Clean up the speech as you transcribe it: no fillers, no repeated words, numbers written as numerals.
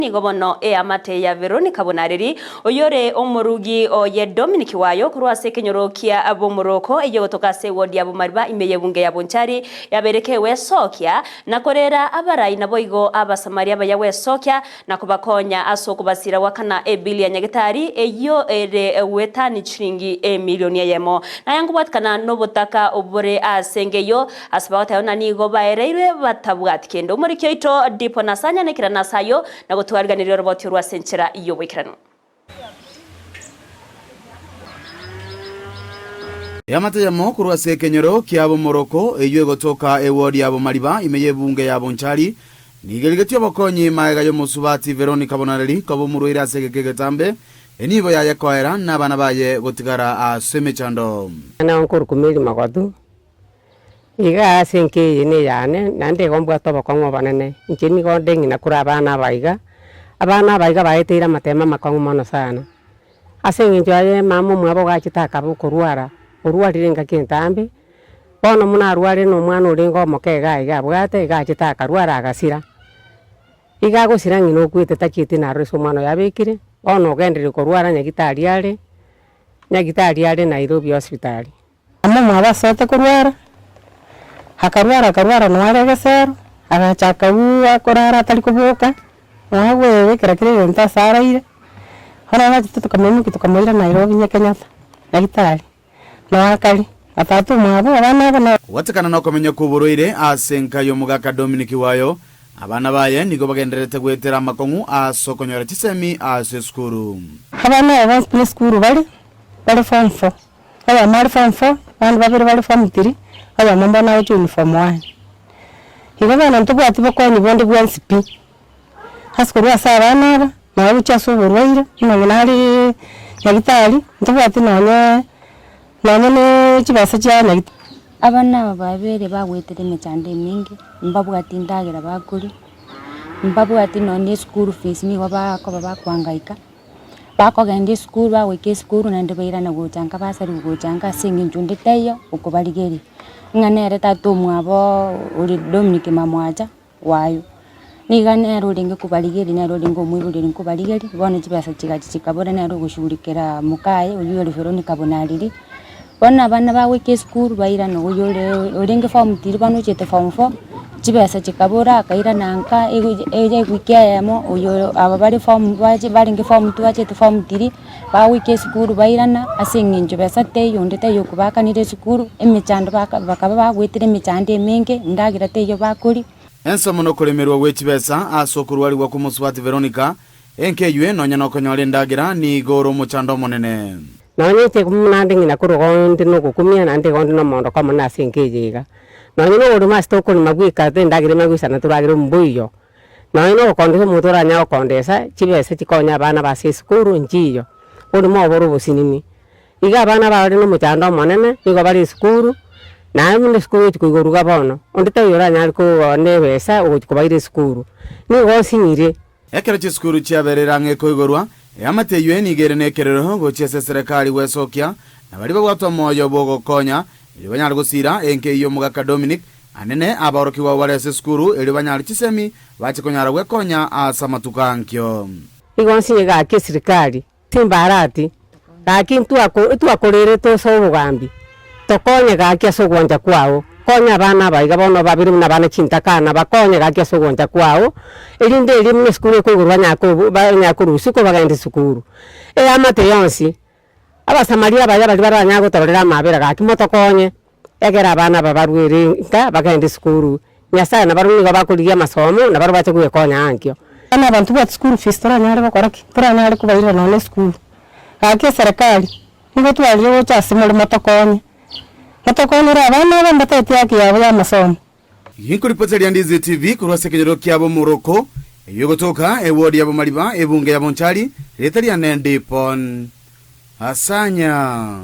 Nigo bono eamate ya Veronica Bonareri, oyore omorugi oye Dominic Wayo korwa ase ekenyoro kia Bomoroko eyio gotoka ase ewodi ya Bomariba ime y'ebunge ya Bonchari yabeire kegwesokia na korera abarai naboigo Abasamaria abaya gwesokia na kobakonya ase okobasira goakana ebili ya nyagetari eyio ere goetani chiringi emilioni eyemo. Naye nkobwatikana nobotaka obore ase enka eyio Ase bagoteba buna nigo baereirwe batabwati kende. Omoriki oito Dipo Nasanya naikerane ase ayio na gotwariganeria oroboti orwo ase enchera y'oboikeranu. Eamate eyemo korwa ase ekenyoro kia Bomoroko eyio egotoka ewodi ya Bomariba ime y'ebunge ya Bonchari nigo erigetie obokonyi magega y'omosubati Veronica Bonareri koba omorwaire ase egeka egetambe enibo yaye koera na abana baye gotigara ase emechando. Nao nkorokwa Mary Magotu, Iga ase enka eye neyane, naende igo mbwate obokong'u obonene. Inche nigo nde ng'ina korwa abana aba iga, abana aba iga baeteire amatemo amakong'u mono sana. Ase eng'encho aye mama omwabo iga achete akaba okorwara, orwarire engaki entambe, bono buna arwarire na omwana orenge omoke iga iga abwate, iga achete akarwara agasira. Iga agosira ng'ina okwete tachieti naroro ase omwana oye abekire, bono ogenderire korwara nyagitari are, nyagitari are Nairobi hospitali. Mama abasoete korwara, akarwara akarwara nonya are egesero, agacha akaua korara atari koboka, nonya goebekera kera egento ase araire, bono nachete tokamoimokia tokamoira Nairobi onye Kenyatta, nyagetari, nonya akare, na tata omwabo abana aba na. Kobwatekana nokomenya kw'oborwaire ase enka y'omogaka Dominic Wayo, abana baye nigo bagendererete goetera amakong'u ase okonyora chisemi ase esukuru. Abana aba bonsi nesukuru bare, bare form four. Oyomo are form four, abande babere bare form three, oyomo mbono agochia uniform one. Igo bono ntobwati bokonyi bonde bwensi pi, ase korwa ase abana aba, nabo gochia ase oborwaire, buna ng'ina areee nyagitari, ntobwati nonye nonye na chibesa chia nyagitari. Abana aba babere bagoetera emechando emenge, mbabwati endagera bakoria, mbabwati nonye eschool fees nigo bakoba bakoangaika. Bakogenda esukuru bagoika esukuru naende bairana gocha nka basarigwe gocha nka ase eng'encho onde taiyo okobarigeria, ng'a nere tata omwaboo ore Dominic Mamwacha wayo. Niga nere orenge kobarigeria nere orenge omoibori orenge kobarigeria, bono chibesa chigacha chikabora nere ogoshughulikera mokaye oywo ore Veronica Bonareri. Bono abana bagoika esukuru bairana oywo ore orenge form three bono ochete form four, chibesa chikabora akairana nka ego ewiki eyemo oyo aba bare form bache barenge form two bachete form three, bagoika esukuru bairana ase eng'encho besa teiyo onde taiyo okobaakanera esukuru, emechando baka bakaba bagoetera emechando emenge, endagera teiyo bakoria. Ensomo nokoremerwa gwe chibesa ase okorwarigwa kw'omosubati Veronica, enka eywe nonya nokonyora endagera nigo ore omochando omonene. Nonya inche naende ng'ina korwa igo inde nogokumia, naende igo inde nomoondoko omonene ase enka eye iga. Nonya na oborimo ase tokorema bweka endagera emanye goisana toragere omboiyo. Nonya na ogokondesa omonto oranyare gokondesa, chibesa chikonya abana aba ase esukuru nchiyo, oborimo obo bore obosinini. Iga abana aba bare nomochando omonene, nigo bare esukuru, naende buna esukuru egochi koigorwa iga bono, onde taiyo oranyare kogenda ebesa ogochi kobaira esukuru, nigo osinyire. Ekero chisukuru chiabereire ang'e koigorwa, eamate eyio nigo ere nekerero gochia ase eserekari gwesokia, na baria babwate omoyo bw'ogokonya, erio banyare gosiira enka eyio omogaka Dominic, anene abaorokigwa abwo bare ase esukuru, erio banyare chisemi bache konyara gwekonya ase amatuko ankio. Igo nsinye gaki esirikari Timbarati, gaki ntwakorerete ase obogambi, tokonye gaki ase ogwancha kwao, konya abana aba iga bono babere buna abana chintakana, bakonye gaki ase ogwancha kwao, erinde erio buna esukuru ekoigorwa banyare korwa usiku bagende esukuru. Eamate yonsi, Abasamaria abaya baria baranyare gotororera amabera gaki motokonye, egere abana aba barwere nka bagende esukuru, Nyasaye nabarabwo nigo bakorigia amasomo, nabarabwo bache gwekonya ankio. Bono abanto bwate school fees toranyare gokora ki? Toranyare kobairera nonya na esukuru. Gaki eserekari, nigo twarire gocha ase more motokonye, motokonyere abana aba mbatebeti haki yabo ya amasomo. Ginkoripoteria Ndizi TV korwa ase ekenyoro kiabo Moroko, eyio egotoka eward ya Bomariba, ebunge ya Bonchari, rieta riane Dipon Asanya.